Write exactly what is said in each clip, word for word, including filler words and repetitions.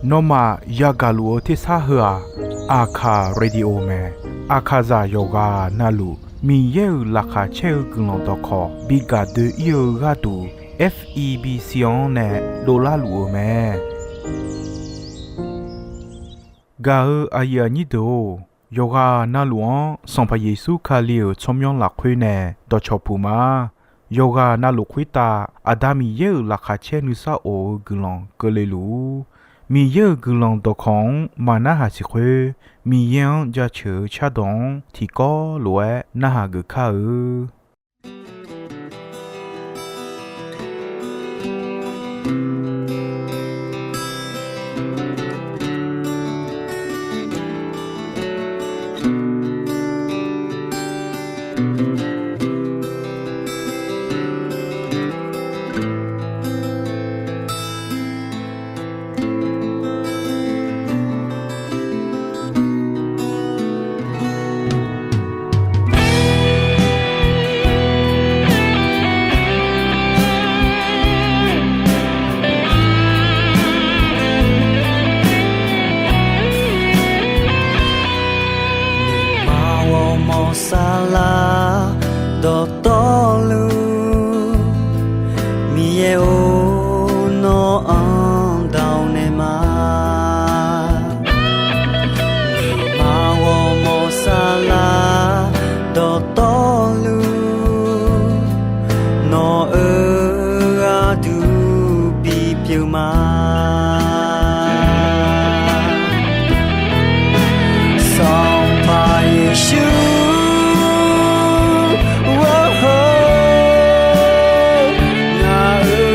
Nawmaf yagaq luf-eu tersar heu-aq, Aqkaq Radio mae. Aqkaqzaq yawqghaq navluf Miqyaer-euq laqkhaq caer-eu guiqlanq dawqkawq bi gaq doe-ir-eu gharduq, F E B C-anr nae dovlar luf-euq mae. Gaq-eu aqyuif aqnyir deuq-or, yawqghaq navluf-anr Sanqpaq Yeqsur Kali-euq tsawrmyanr lafkhoer nae dawqcawq puq ma. Yawqghaq navluf khoertav Aqda Miqyaer-euq laqkhaq caer nuisar of-eu guiqlanq keuvle luf-ur. Miqyaer-euq guiqlanq dawqkawq-anr maqnarhaq siq khoer, Miqyaer-anr jaceuq-eu cardawq-anr tiqkawv lof-aer narhaq geuf kar-eu. Nuima ghawrmawr saflar dawqtawvluf, Miqyaer-or, nawr-anr dawq naeq ma. Nuima ghawrmawr saflar dawqtawvluf, nawq-euq gharduq bipyeuf ma. Sanqpaq Yeqsur, ngaq-euq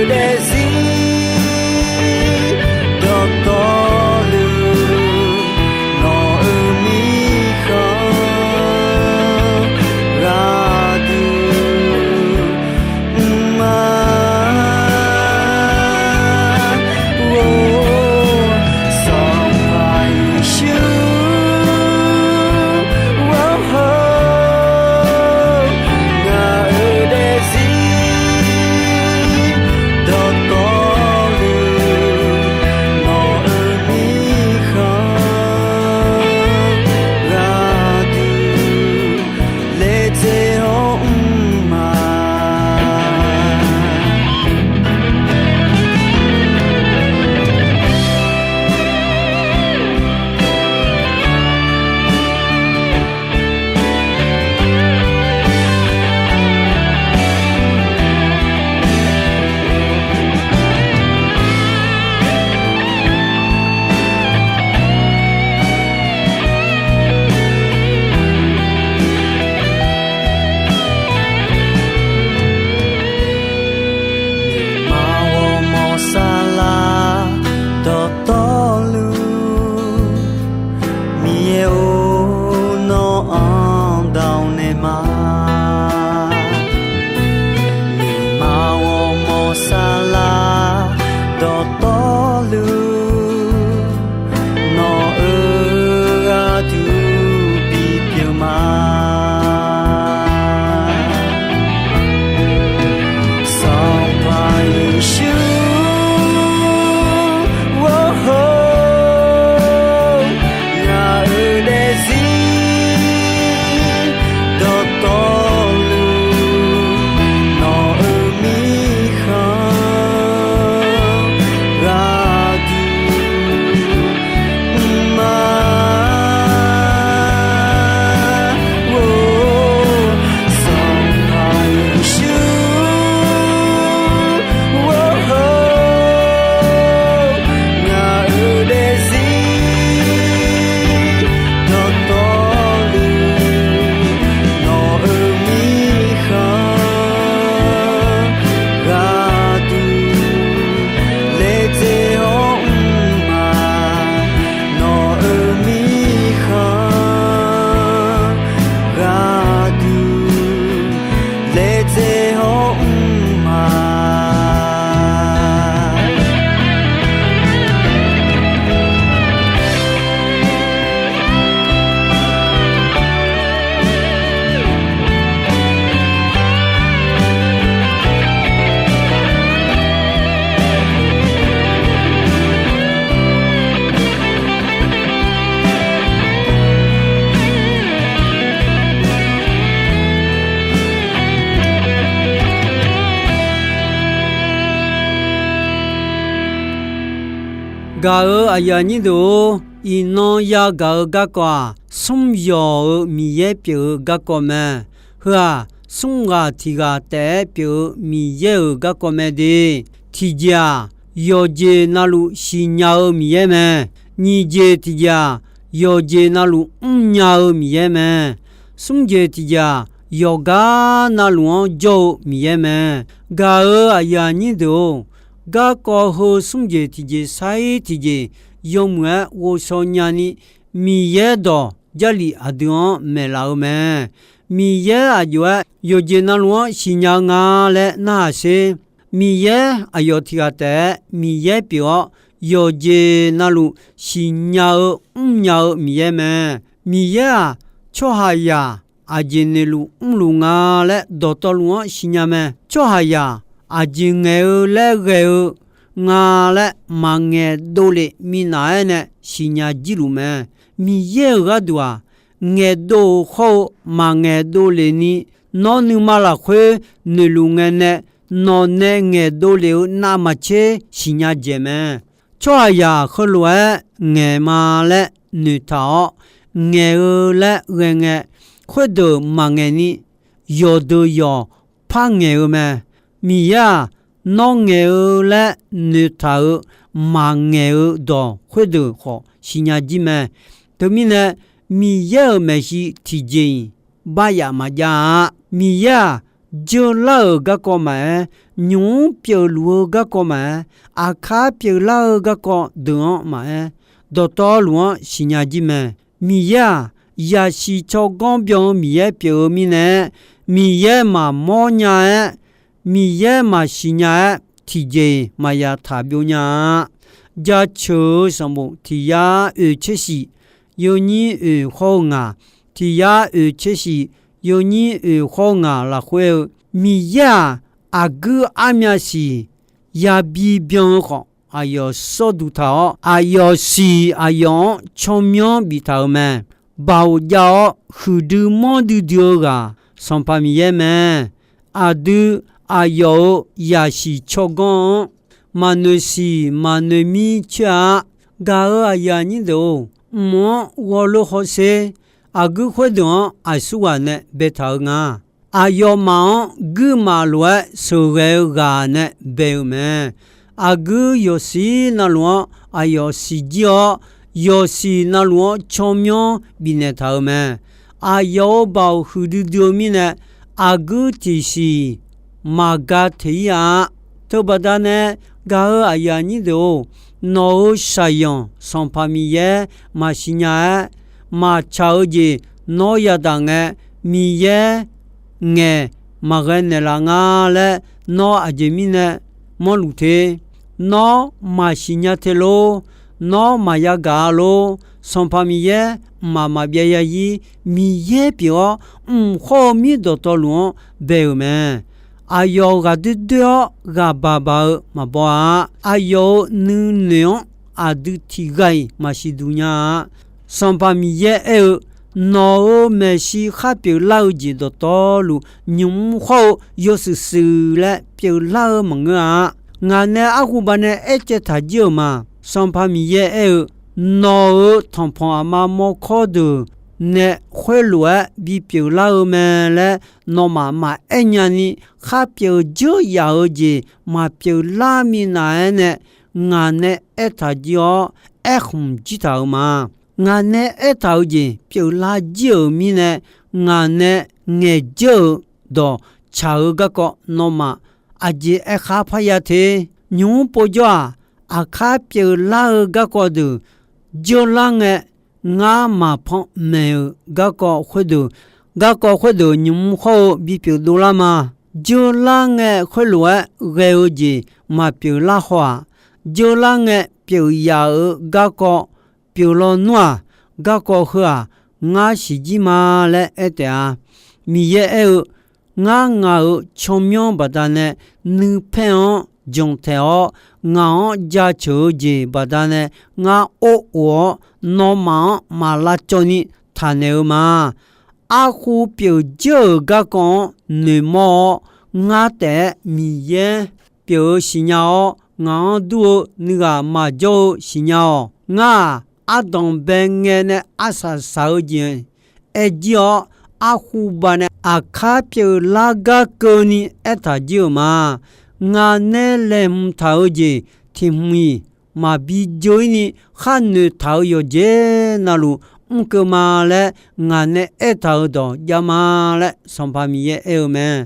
Gaq-euq aqyuif aqnyir deuq-or, iqnan yagaq-eu garkawv-aq, smr yawq-euq Miqyaer pyeuf-eu garkawv mae. Heu-aq, smr ghaq tiq ghaq taef-aer pyeuf-eu Miqyaer-euq garkawv mae de. Tiqjeq-aq, yawqjeq navluf siqnya-eu Miqyaer mae. Nyiq jeq tiqjeq-aq, yawqjeq navluf mrnya-eu Miqyaer mae. Smr jeq tiqjeq-aq, yawqgar navluf-anr jawr-eu Miqyaer mae. Gaq-euq aqyuif aqnyir deuq-or, garkawv heu smr jeq tiqjeq sar-ir tiqjeq yawmuiq-aer ghovshaw nyani, Miqyaer dawq Jarlif aqdui-anr maeqlaf-eu mae. Miqyaer aqjox-aer yawqjeq navluf-anr siqnya-eu nga laer narhaq sher. Miqyaer aqyawf tiq ghaq taef-aer Miqyaer pyeuf-awr, yawqjeq navluf siqnya-eu mrnya-eu Miqyaer mae. Miqyaer-aq, tsawrhaqzaq aqjeq noeqluf mrluf nga laer dawqtawvluf-anr siqnya mae. Tsawrhaqzaq aqjeq ngaeq-eu laer ghae-eu nga laer maqngaeq dovlef minav-aer nae siqnya jirluf mae. Miqyaer-euq gharduq-aq, ngaeqdov-euq hawr-eu maqngaeq dovlef ni, nawr nuima lafkhoer noeqluf ngae nae, nawq nae ngaeqdov lef-eu navmaqtser siqnya dzaeq mae. Tsawrhaqzaq heulof-aer ngaeq ma laer noeqtaq-awr, ngaeq-eu laer ghae ngae, khoerdeuq maqngaeq ni, yawqdeuq yawq par ngaeq-eu mae. Miqyaer-aq, nawr ngaeq-eu laer noeqtaq-euq maqngaeq-eu dawq khoerdeuq khawf siqnya jir mae. Teumirnae, Miqyaer-euq maeqshi tiqjeq-iq baryaf maqjav-a. Miqyaer-aq, jeular-euq garkawv maqaer, nymq-mr pyeufluf-eu garkawv maqaer, aqkar pyeuflar-eu garkawv deuq-anr maqaer, dawqtawvluf-anr siqnya jir mae. Miqyaer-aq, yaqsiq tsawrganr byan-eu Miqyaer pyeuf-eu mirnae, Miqyaer maqmawr nya-aer, Miqyaer maqsiq nya-aer, tiqjeq-iq maqya taq byov nya-a. Jaceuq-eu sanqbof tiq yar oeq tser shif, yawnyir oeq hawr-eu ngaq, tiq yar oeq tser shif, yawnyir oeq hawr-eu ngaq lafkhoer-eu, Miqyaer-aq, aqguir armyasiq yabi byan-eu khawf, aqyawf sawr duq taq-awr, aqyawf siq aqyawf-anr tsawrmyanr biftaq-euq mae. Baoq jav-awr huiqdui manrdui dui-eu ghaq, Sanqpaq Miqyaer mae. Aqdui aqyawf-euq yaqsiq tsawrganr-anr maqnoeq siq maqnoeq mir coer-a. Gaq-euq aqyuif aqnyir deuq-or, mq-anr ghawrlof hawsher. Aqguir khoerdeuq-anr aqsurghaq nae baetaq-eu nga. Aqyawfmaf-anr guirmaf lof-aer sheuqghae-eu ghaq nae bae-euq mae. Aqguir yawqsiq navluf-anr aqyawf siqjir-awr, yawqsiq navluf-anr tsawrmyanr bifnaeq taq-euq mae. Aqyawf-euq baoq huiqdui dui-eu mirnae, aqguir tiqsiq maqga teq-ir-a. Teubaqda nae gaq-euq aqyuif aqnyir deuq-or, nawq-euq shaqyanq Sanqpaq Miqyaer maqsiq nya-aer, maqtsaq-eu jeq nawr yadaq ngae, Miqyaer ngaeq maqghae naeqlaf nga laer nawr aqjeq mirnae mawrluf te. Nawr maqsiq nya te lor. Nawr maqya gaq-a lor. Sanqpaq Miqyaer mqmaq maqbyav ya-ir. Miqyaer pyeuf-awr, mq hawr-eu mir dawqtawvluf-anr bae-euq mae. Aqyawf ghaqdoer doer-awr ghaq baq baq-eu maqbaw-a. Aqyawf-euq nuinoeq-anr aqdui tiqghaq-iq maqsiq duq nya-a. Sanqpaq Miqyaer aer-eu, nawq-euq maeqshi khar pyeuflar-eu jeq dawqtawvluf, nymq-mr hawr-eu yawshuif shuif laer pyeuflar-eu maqngeur-a. Ngaq nae arhu baq nae aercaev taq jir-euq ma. Sanqpaq Miqyaer aer-eu, nawq-euq tanqpanq aqma mawrkawr deuq nae khoerlof-aer bipyeuf lar-eu mae laer nawmaf maqaer nyani, khar pyeuf dzeur yaf-eu jeq maqpyeuf lar minav-aer nae, ngaq nae aertaq jir-awr, aerkhmq jir taq-euq ma. Ngaq nae aertaq-eu jeq pyeuflar jir-euq mirnae, ngaq nae ngaeqdzeur-euq dawq tsaq-eu garkawv nawmaf aqjeq aerkhar parya te. Nymq-mr povjawr-aq, aqkar pyeuflar-eu garkawv deuq dzeur lar ngae, ngar maqpanmaeq-euq garkawv khoerdeuq, garkawv khoerdeuq nymq-mr hawr-eu bipyeuf dovlar ma. Dzeur lar ngae khoerlof-aer ghae-eu jeq maqpyeuf lar haw-aq, dzeur lar ngae pyeuf yaf-euq garkawv pyeuf lawnmr-aq, garkawv heu-aq, ngar siqjir ma laer aer taef-a. Miqyaer aer-eu, ngar ngaq-euq tsawrmyanr baqdanae nuipaer-anr jantaeq-awr, ngaq-anr jaceuq-eu jeq baqdanae ngar or of-awr, nawmaf-anr maq lavcawv ni taqnaeq-eu ma. Arhu pyeuf dzeur-euq garkawv-anr noeqmawr-awr, ngar taef-aer Miqyaer pyeuf-eu siqnya-awr, ngaq-anr dur-eu nuighaq maqjawr-eu siqnya-awq. Ngar-aq, ardanqbae ngae nae arsaq saq-eu jeq aer jir-awr, arhuba nae aqkar pyeuflar gar keuvni aertaq jir-euq ma. Ngaq nae laeqhmq taq-eu jeq tiq hmq-iq maqbi dzeur-ir ni khar noeqtaq-euq yawqjeq navluf mr keuv ma laer ngaq nae aertaq-euq dawq jav ma laer Sanqpaq Miqyaer aer-eu mae.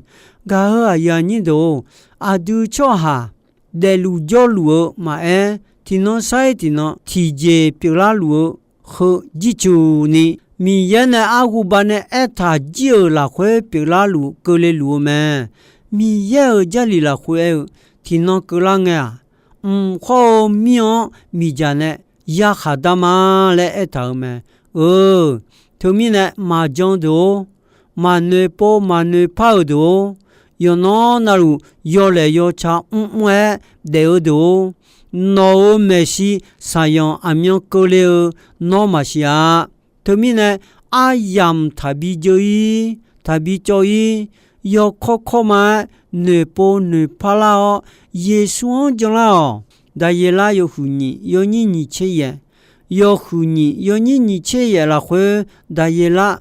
Gaq-euq aqyuif aqnyir deuq-or, aqdui tsawrhaq daefluf jawrluf-eu maqaer, tiqnan sar-ir tiqnan tiqjeq pyeuflar luf-eu heu jircuf ni, Miqyaer nae arhuba nae aertaq jir-euq lafkhoer pyeuflar luf keuvle luf-eu mae. Miqyaer-euq Jarlif lafkhoer aer-eu, tiqnan keuvlar ngae-aq, mq khawr-eu mir-anr miqdzaq nae yakhaq dar ma laer aertaq-euq mae. Eu, teumirnae maqjan deuq-or, maqnoeq pov maqnoeq par-euq deuq-or, yawqnan navluf yawlaeq yawca mrmr-aer daef-eu deuq-or, nawq-euq maeqshi saqyanq aqmyan keuvle-eu nawr maqsiq-a. Teumirnae aryamq taqbi dzeur-ir, taqbi cawv-ir, yawkawr kawrma-aer noeqpov noeqpar lar-awr, Yeqsur-anr janlar-awq. Daqyeqlar yawhuiq nyiq yawnyir nyiq tser yaef, yawhuiq nyiq yawnyir nyiq tser yaef lafkhoer, Daqyeqlar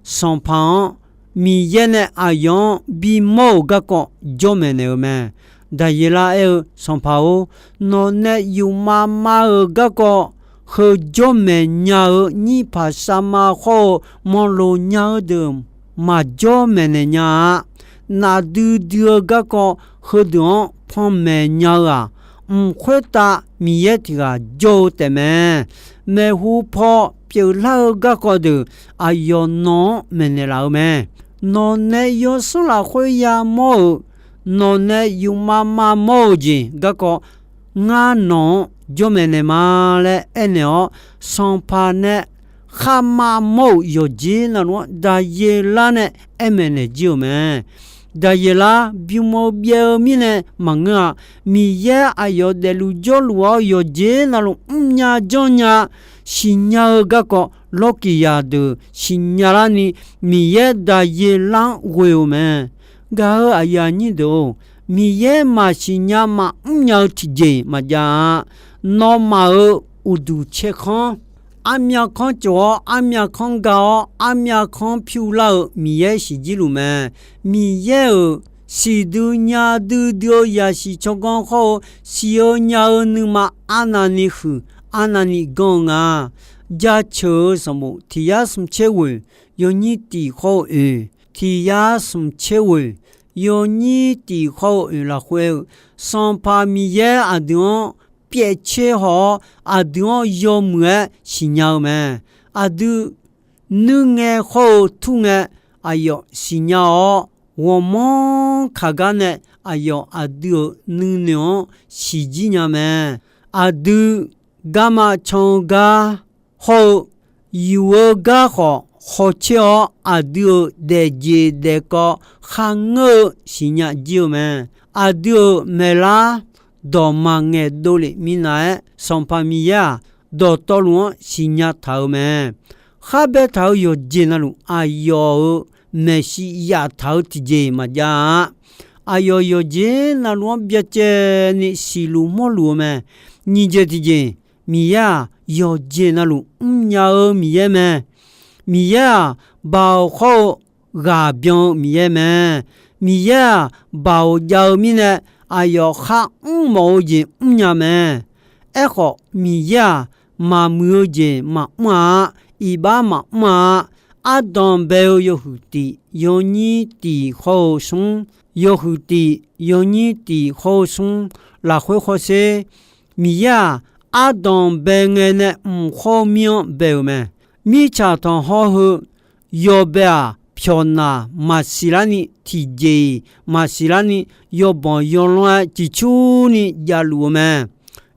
Sanqpaq-anr Miqyaer nae aqyawf-anr bimawr-euq garkawv jawr maeqnaeq-eu mae. Daqyeqlar aer-eu, Sanqpaq-or, nawq nae yufmav mav-euq garkawv heu jawr maeq nya-eu nyirpaq savma khawr-eu manqloq nya-eu deuq maqjawr maeqnaeq nya-a. Nafdui dui-eu garkawv heudeuq-anr panmaeq nya-eu-aq, mq khoertav Miqyaer tiq ghaq jawr-eu taefmae. Maeqhu paw pyeuflar-eu garkawv deuq aqyawf nawq-anr maeqnaeq laf-eu mae. Nawq nae yawsanr lafkhoer yamawr-euq, nawq nae yufmav mav mawr-eu jeq garkawv ngar nawq-anr jawr maeqnaeq ma laer aernaeq-awr, Sanqpaq nae kharmav mawr-euq yawqjeq navluf-anr Daqyeqlar nae aer maeqnaeq jir-euq mae. Daqyeqlar bimawr byaev-eu mirnae maqngeur-a. Miqyaer aqyawf daefluf jawrluf-awr yawqjeq navluf mrnya janrnya siqnya-eu garkawv lawrkiq yaq deuq siqnya larni Miqyaer Daqyeqlar-anr ghoe-euq mae. Gaq-euq aqyuif aqnyir deuq-or, Miqyaer maqsiqnya maqmr nya-eu tiqjeq maqjav-a. Nawmaf-euq uqduq caerkanr, armyav kanr tsof-awr armyav kanr ga-awr armyav kanr pyur lar-eu Miqyaer siqjir luf mae. Miqyaer-euq siqdui nya duidui-eu yaqsiq tsawrganr khawr-eu siq-eu nya-eu nuima arnavni huiq arnavni ganr-eu nga. Jaceuq-eu sanqbof tiq yar smq tser ghoeq yawnyir tiq khawr-eu oeq, tiq yar smq tser ghoeq yawnyir tiq khawr-eu oeq lafkhoer-eu, Sanqpaq Miqyaer aqdui-anr pyaev tser haw-awr, aqdui-anr yawmuiq-aer siqnya-eu mae. Aqdui nuir ngae khawr-eu tur ngae, aqyawf siqnya-awr, ghawqmanr kaq gar nae aqyawf aqdui-euq nuinoeq-anr siqjir nya mae. Aqdui garma can-eu gar hawr-eu, yuf-eu gar khawf hawtser-awr, aqdui-euq daefjeq daefkawv kharngeur-eu siqnya jir-eu mae. Aqdui-euq maeqlar dawq maqngaeq dovlef minav-aer, Sanqpaq Miqyaer-aq, dawqtawvluf-anr siqnya taq-eu mae. Khar baetaq-euq yawqjeq navluf, aqyawf-euq maeqshi yaftaq-eu tiqjeq maqjav-a. Aqyawf yawqjeq navluf-anr byacaevni siqluf mawrluf-eu mae. Nyiq jeq tiqjeq, Miqyaer-aq, yawqjeq navluf mrnya-eu Miqyaer mae. Miqyaer-aq, baoq khawr-eu ghaq byan-eu Miqyaer mae. Miqyaer-aq, baoq jav-eu mirnae, aqyawf khar mr mawf-eu jeq mrnya mae. Aerkhawf, Miqyaer-aq, maqmuiq-eu jeq maqmr-a, iqbax maqmr-a. Ardanq bae-eu yawhuiq tiq yawnyir tiq khawr-eu smr, yawhuiq tiq yawnyir tiq khawr-eu smr lafkhoer hawsher. Miqyaer-aq, ardanq bae ngae nae mq khawr-eu mir-anr bae-euq mae. Mirtsaq tanqhawr heu yawbae-aq, pyawqnaq maqsiq larni, tiqjeq-iq maqsiq larni, yawbanq yawlanr-aer ciqcurni javluf-eu mae.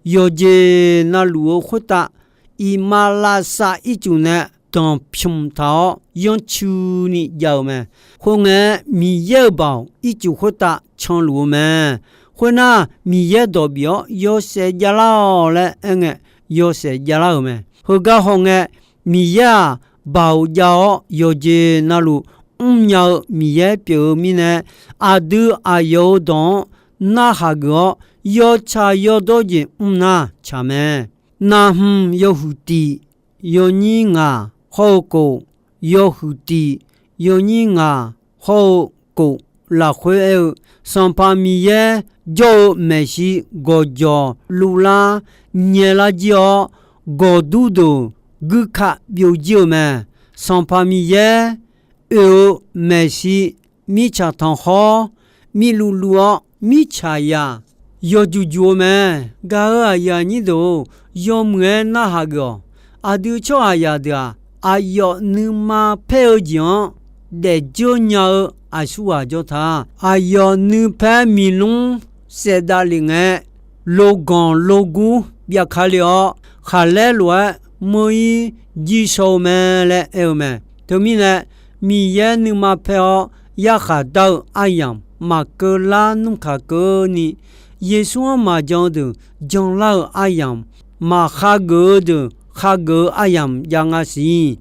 Yawqjeq navluf-eu khoertav, iqmalavshav ircuf nae danqpymq taq-awr yanrcuini jav-euq mae. Khoerngae, Miqyaer-euq baoq ircuf khoertav canluf-eu mae. Khoernar, Miqyaer dawq bif-awr yawshaef javlar-awq laer aerngae, yawshaef javlar-euq mae. Heugar hawngae, Miqyaer-aq, baoq jav-awr yawqjeq navluf mrnya-eu Miqyaer pyeuf-eu mirnae, aqdui aqyawf-euq dawq-anr narhaq geuf-awr, yawtsaq yawdawr jeq mr nar tsaq mae. Naqhmq yawhuiq tiq yawnyir ngaq hawr-eu kof, yawhuiq tiq yawnyir ngaq hawr-eu kof lafkhoer aer-eu, Sanqpaq Miqyaer jawr-eu maeqshi gawqjawq luvlar nyaelar jir-awr, gawqdur deuq guirkaq byovjir-eu mae. Sanqpaq Miqyaer oe-eu maeqshi mirtsaq tanqkhawr, mirluvluv-awr mirtsaqzaq yawjuq juq-eu mae. Gaq-euq aqyuif aqnyir deuq-or, yawmuiq-aer narhaq geuf-awq. Aqdui tsawrhaqzaq deuq-aq, aqyawf nuima paer-eu jeq-anr daefdzeur nya-eu aqsurghaq jawr ta. Aqyawf nuipaer miqlmr saefdav lef ngae, loganq logur byavka le-awr, khaqlaer lof-aer meuq-ir jir shaw-eu mae laer aer-eu mae. Teumirnae, Miqyaer nuima paer-awr yarkhaq dar-eu aryamq maqkeuv lar nmr kaq keuvni, Yeqsur-anr maqjan-eu deuq janlar-euq aryamq, maqkhageuf-eu deuq khageuf-eu aryamq jav nga siq.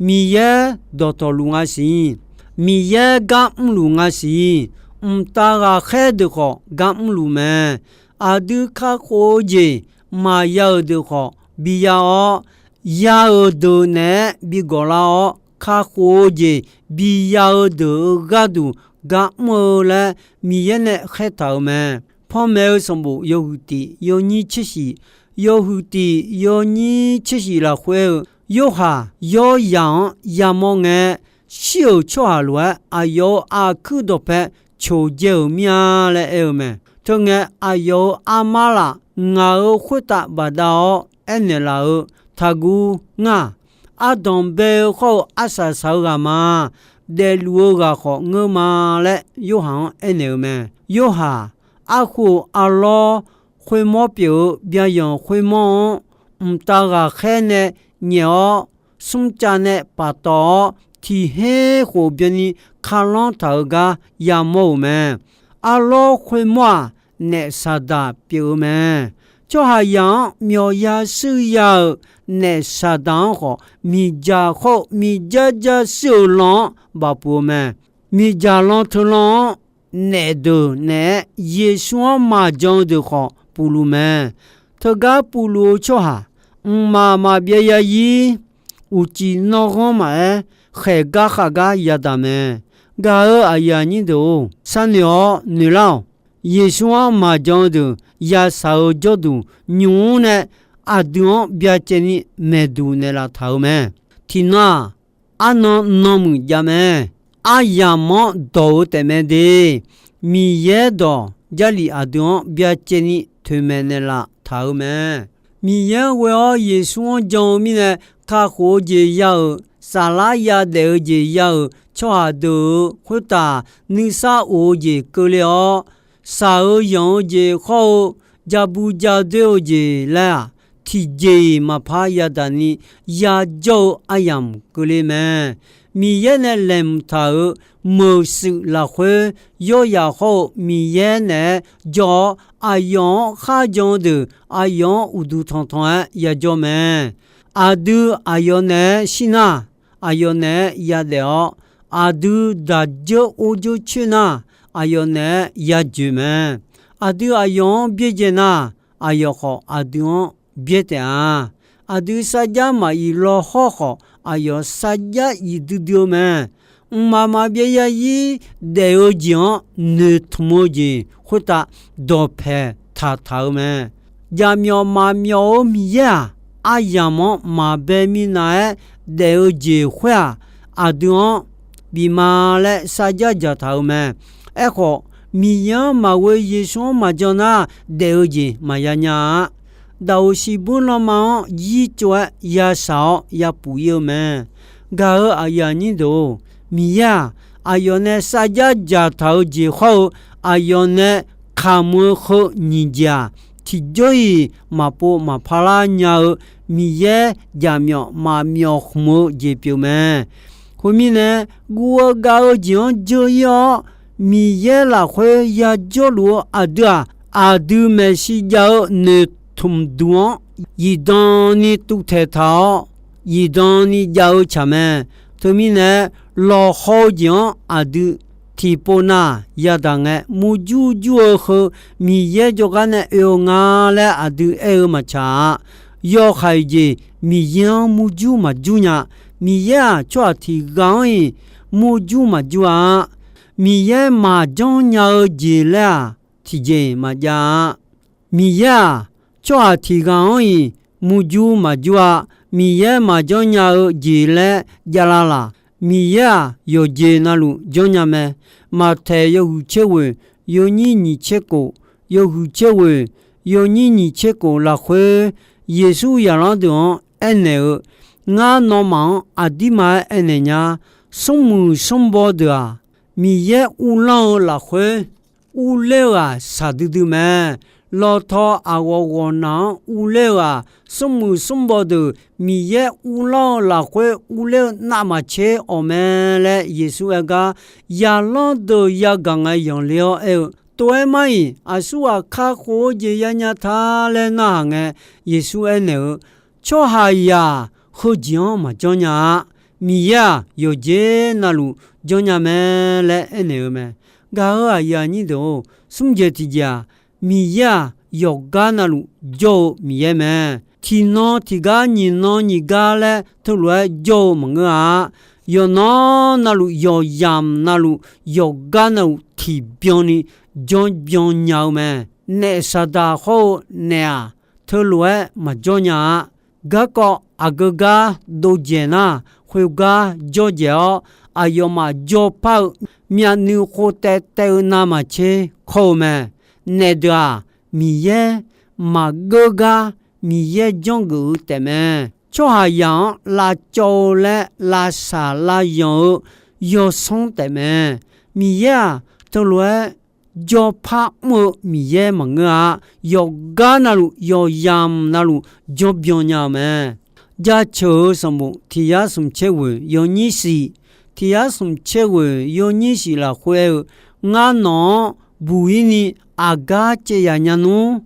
Miqyaer dawqtawvluf nga siq. Miqyaer gar mrluf nga siq. Mqtav ghaqkhaer deuq khawf gar mrluf mae. Aqdui kakhof-eu jeq maqya-euq deuq khawf biya-awr, ya-euq deuq naeq-aer bigawq lar-awr, kakhof-eu jeq biya-eu deuq-euq gharduq gar mr-eu laer Miqyaer nae khaertaq-euq mae. Panmaeq-eu sanqbof yawhuiq tiq yawnyir tser shif, yawhuiq tiq yawnyir tser shif lafkhoer-eu, Yorhaq yawryaq-anr yamawr ngae, shir-euq tsawrhaq lof-aer aqyawf-euq aqkuir dawqpae coqdzae-euq mir-a laer aer-eu mae. Teungae, aqyawf-euq armar laf ngaq-euq khoertav bafdav-awr aernaeq laf-eu, Taqguv ngar. Ardanq bae-eu khawr-eu arsaq saq-eu ghaq ma. Daefluf-eu ghaq khawf ngeur ma laer Yorhaq-anr aernaeq-eu mae. Yorhaq arkhof-euq arlawr khoermawr pyeuf-eu byayanq khoermawr-anr, mqtav ghaqkhaer nae nyaef-awr, smrcav nae paftawf-awr, tiq her khof byanni kalanr taq-eu gar yamawr-euq mae. Arlawr khoermawr-aq, naef Saqdaq pyeuf-eu mae. Tsawrhaqzaq-anr myawqya shuir ya-euq naef Saqdaq-anr khawf, miqdzaq khawr-eu miqdzar dzar shuir-euq lan-anr bafpuq-eu mae. Miqdzaq lan teulan-anr naef deuq naeq-aer Yeqsur-anr maqjan-eu deuq khawf pufluf mae. Teugar pufluf-eu tsawrhaq, mqmaq maqbyav yazir, uqcif nanrghanr maqaer, khaeq gar khav gar yadaq mae. Gaq-euq aqyuif aqnyir deuq-or, sharnoeq-awr noeqlar-awq. Yeqsur-anr maqjan-eu deuq yashaq-eu jawrduq nymq-mr nae aqdui-anr byacaevni maeqduq naeqlaf taq-euq mae. Tiqnan-aq, arnan nanmuiq jav mae. Aryamq-anr dawq-eu taef mae de. Miqyaer dawq Jarlif aqdui-anr byacaevni toeqmaeq naeqlaf taq-eu mae. Miqyaer ghoe-awr Yeqsur-anr jan-eu mirnae, kakhof-eu jeq ya-euq, saflar yadaef-eu jeq ya-euq tsawrhaq deuq-euq khoertav nuisar of-eu jeq keuvle-awr, shaq-eu yanq-eu jeq khawr-eu, ja bu ja doer-eu jeq laer-aq, tiqjeq-iq maqpar yadaq ni yajawr-eu aryamq keuvle mae. Miqyaer nae laeqhmq taq-euq meuq shuif lafkhoer, yawryaq hawr-eu Miqyaer naeq-aer jawr-awr, aqyawf-anr kharjan-eu deuq aqyawf-anr uqduq tanqtanq-aer yajawr mae. Aqdui aqyawf naeq-aer shir nar, aqyawf naeq-aer yadaef-awr, aqdui daq dzeur or dzeur coer nar, aqyawf naeq-aer yajoeq mae. Aqdui aqyawf-anr byaerdzae nar, aqyawf khawf aqdui-anr byaer taef-a. Aqdui sarjax maqif lawhawr khawf, aqyawf sarjax if duidui-eu mae. Mqmaq maqbyav yazir daef-eu jeq-anr noeqtmq-eu jeq khoertav dawqpaeq taqtaq-eu mae. Jaqmyawf maqmyawf-eu Miqyaer-aq, aryamq-anr maqbae minav-aer daef-eu jeq khoer-aq, aqdui-anr bif ma laer sarjax dzaqtaq-eu mae. Aerkhawf, Miqyaer-anr maqghoe Yeqsur-anr maqjan nar, daef-eu jeq maqya nya-a. Daqoq shiqbuir lanma-anr yir tsov-aer yashaq-awr yapuf ir-eu mae. Gaq-euq aqyuif aqnyir deuq-or, Miqyaer-aq, aqyawf nae sarjax dzaqtaq-eu jeq hawr-eu, aqyawf nae kamq-eu heu nyiq jeq-aq, tiqjawr-iq maqpov maqpar lar nya-eu Miqyaer jaqmyawf maqmyawf khmq-eu jeq pyeuf mae. Khoermirnae, guv-eu gav-eu jeq-anr dzeur ir-awr, Miqyaer lafkhoer yajawrluf-eu aqdui-aq, aqdui maeqshi jav-eu noeqtmq duq-anr zifdan ni tuvtaeq taq-awr, zifdan ni jav-eu tsaq mae. Teumirnae, lawqhaw-eu jeq-anr aqdui tiqpov nav yadaq ngae, murjur jur-eu heu Miqyaer jawrgar nae oe-eu nga laer aqdui aer-eu maqtsaq-a. Yawhaiq jeq Miqyaer-anr murjur maqjur nya. Miqyaer-aq, tsawrhaq tiq ghaq-anr-iq murjur maqjur-a. Miqyaer maqjanr nya-eu jeq laer-aq, tiqjeq-iq maqjav-a. Miqyaer-aq, tsawrhaq tiq ghaq-anr-iq murjur maqjur-a. Miqyaer maqjanr nya-eu jeq laer javlav laq? Miqyaer-aq, yawqjeq navluf janr nya mae. Maqtaeq yawhuiq tser ghoeq, yawnyir nyiq tser khof, yawhuiq tser ghoeq, yawnyir nyiq tser khof lafkhoer, Yeqsur zaqlanr deuq-anr aernaeq-eu, Ngar nawmaf-anr aqdirma-aer aernaeq nya, smrmuiq smrbaw deuq-aq, Miqyaer uvlanr-eu lafkhoer urler-eu ghaq shaqdui dui mae. Lawtaw aqghawq ghawqnaq-anr urler-eu ghaq, smrmuiq smrbaw deuq Miqyaer uvlanr-eu lafkhoer urler-eu navmaqtser awq mae laer Yeqsur aer gar, zaqlanr deuq yagaq ngae yanqler-awr aer-eu, Tov-aer mar-iq, aqsur ghaq kakhof-eu jeq yanya ta laer narhaq ngae, Yeqsur aernaeq-eu, Tsawrhaqzaq heujeq-anr maqjanr nya-a. Miqyaer-aq, yawqjeq navluf janr nya mae laer aernaeq-eu mae. Gaq-euq aqyuif aqnyir deuq-or, smrjeq tiqjeq-aq, Miqyaer-aq, yawqgar navluf jawr-eu Miqyaer mae. Tiqnan tiqgar nyiq nan nyiq gar laer teulof-aer jawr-eu maqngeur-a. Yawqnan navluf yawqyamq navluf yawqgar navluf tiqbyan ni janrbyan nya-eu mae. Naef saqdaq hawr-eu naef-aq, teulof-aer maqjawr nya-a. Garkawv aqgeu gar dovjaeq nar, khoergar jawrdzaeq-awr, aqyawfmaf jawrpar-eu myavnuiv khof taev taev-eu navmaqtser kawr-eu mae. Naef deuq-aq, Miqyaer maqgeur gar Miqyaer janrgeuf-eu taefmae. Tsawrhaqzaq-anr lavcawv-eu laer lavshaq lavyanq-eu yawsanr taefmae. Miqyaer-aq, teulof-aer jawrpar mr-eu Miqyaer maqngeur-a. Yawqgar navluf yawqyamq navluf janrbyan nya-eu mae. Jaceuq-eu sanqbof tiq yar smq tser ghoeq yawnyir shif, tiq yar smq tser ghoeq yawnyir shif lafkhoer aer-eu, Ngar nawq-anr buq-ir ni aqgar caev yaq nya nmr.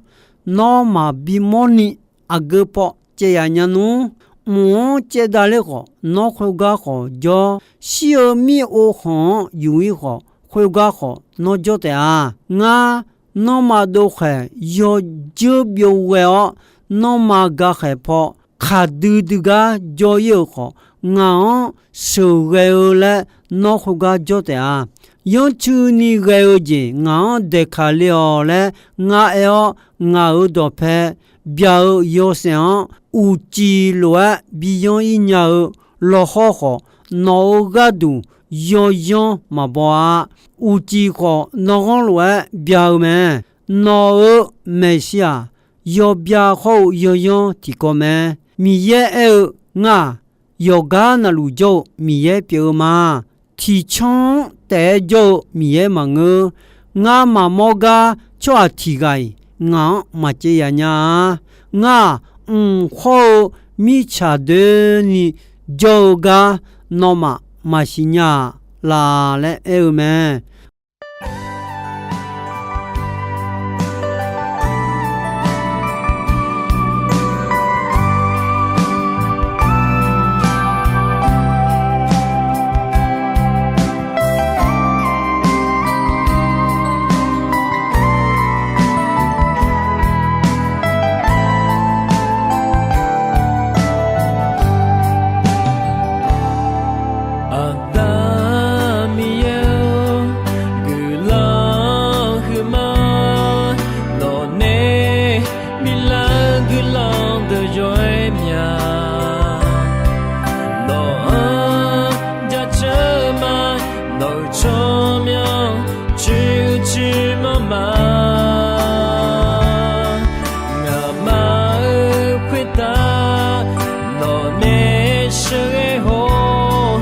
Nawr maqbi mawrni aqgeu paw caev yaq nya nmr. Mq-anr caevdav ler khawf, nawr khoergar khawf jawr. Shir-eu mir-ov khanq-anr yuf-ir khawf, khoergar khawf nawr jawr taef-a. Ngar nanrma dovkhaeq yawdzeur byov ghae-awr, nanrma gakhaeq paw kaqdui dui gar jawr-ir-euq khawf, ngaq-anr sheuqghae-eu laer nawr khoergar jawr taef-a. Yanrcuini ghae-eu jeq ngaq-anr daeqkaq le-awq laer ngar aer-awr, ngaq-euq dawqpae byaq-eu yawshaef-anr uqcif lof-aer bi yanr-ir nya-eu lawqhaw khawf, nawq-euq gharduq yawyanr maqbaw-a. Uqcif khawf, nawr ghanr lof-aer bya-eu mae. Nawq-euq maeqshi-aq, yawbya hawr-eu yawyanr tiqkawv mae. Miqyaer aer-eu, Ngar-aq, yawqgar navluf jawr-eu Miqyaer pyeuf-eu ma. Tiqcanr-anr taef-aer jawr-eu Miqyaer maqngeur. Ngar maqmawr gar tsawrhaq tiq ghaq-iq ngaq-anr maqcaev yaq nya-a. Ngar-aq, mq hawr-eu mirtsaq doeni jawr-eu gar nawmaf maqsiq nya-aq laf laer aer-eu mae. Aqda Miqyaer-or, guiqlanq huiqma, nawqnae biflar-eu guiqlanq deuq yawr-aer mya. Nawq-anr jaceuq-eu ma, nawq-euq tsawrmyanr coer-eu coer manr ma. Ngaqma-euq khoertav nawqnae sheuqghae hawr,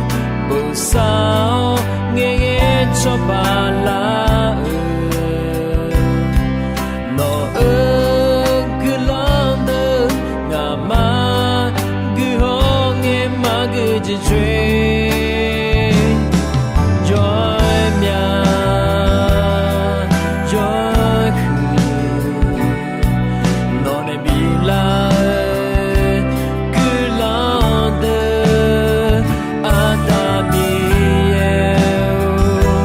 bosav-awr ngaeqghae cawba lar-eu, nawq-euq guiqlanq deuq ngaqma guiqhawr ngae maqgui jeq coer, jawr-aer mya, jawr-aer huiq. Nawqnae biflar-eu guiqlanq deuq, Aqda Miqyaer-or,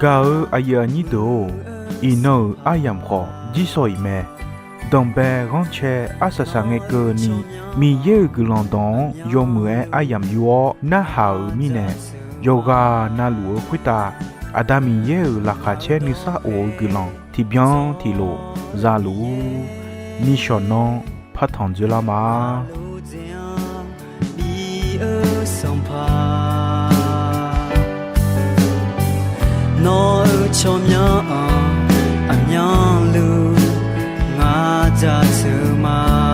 Gaq-eu aqyuif aqnyir deuq-or, iqnan-euq aryamq khawf jirsawq iq mae. Danqbae ghanrcae arsaq saqngae keuvni, Miqyaer-euq guiqlanq dawq-anr yawmuiq-aer aryamq yur-awr narhaq-euq mirnae, yawqghaq navluf-eu khoertav Aqda Miqyaer-euq laqkhaq caer nuisar of-eu guiqlanq tiqbyan tiqlof za luf-ur. Nishawq nanr partanq dzoerlar ma. Bi-eu Sanqpaq, nawq-euq tsawrmyanr-anr aqmyanluf ngar jaceuq ma.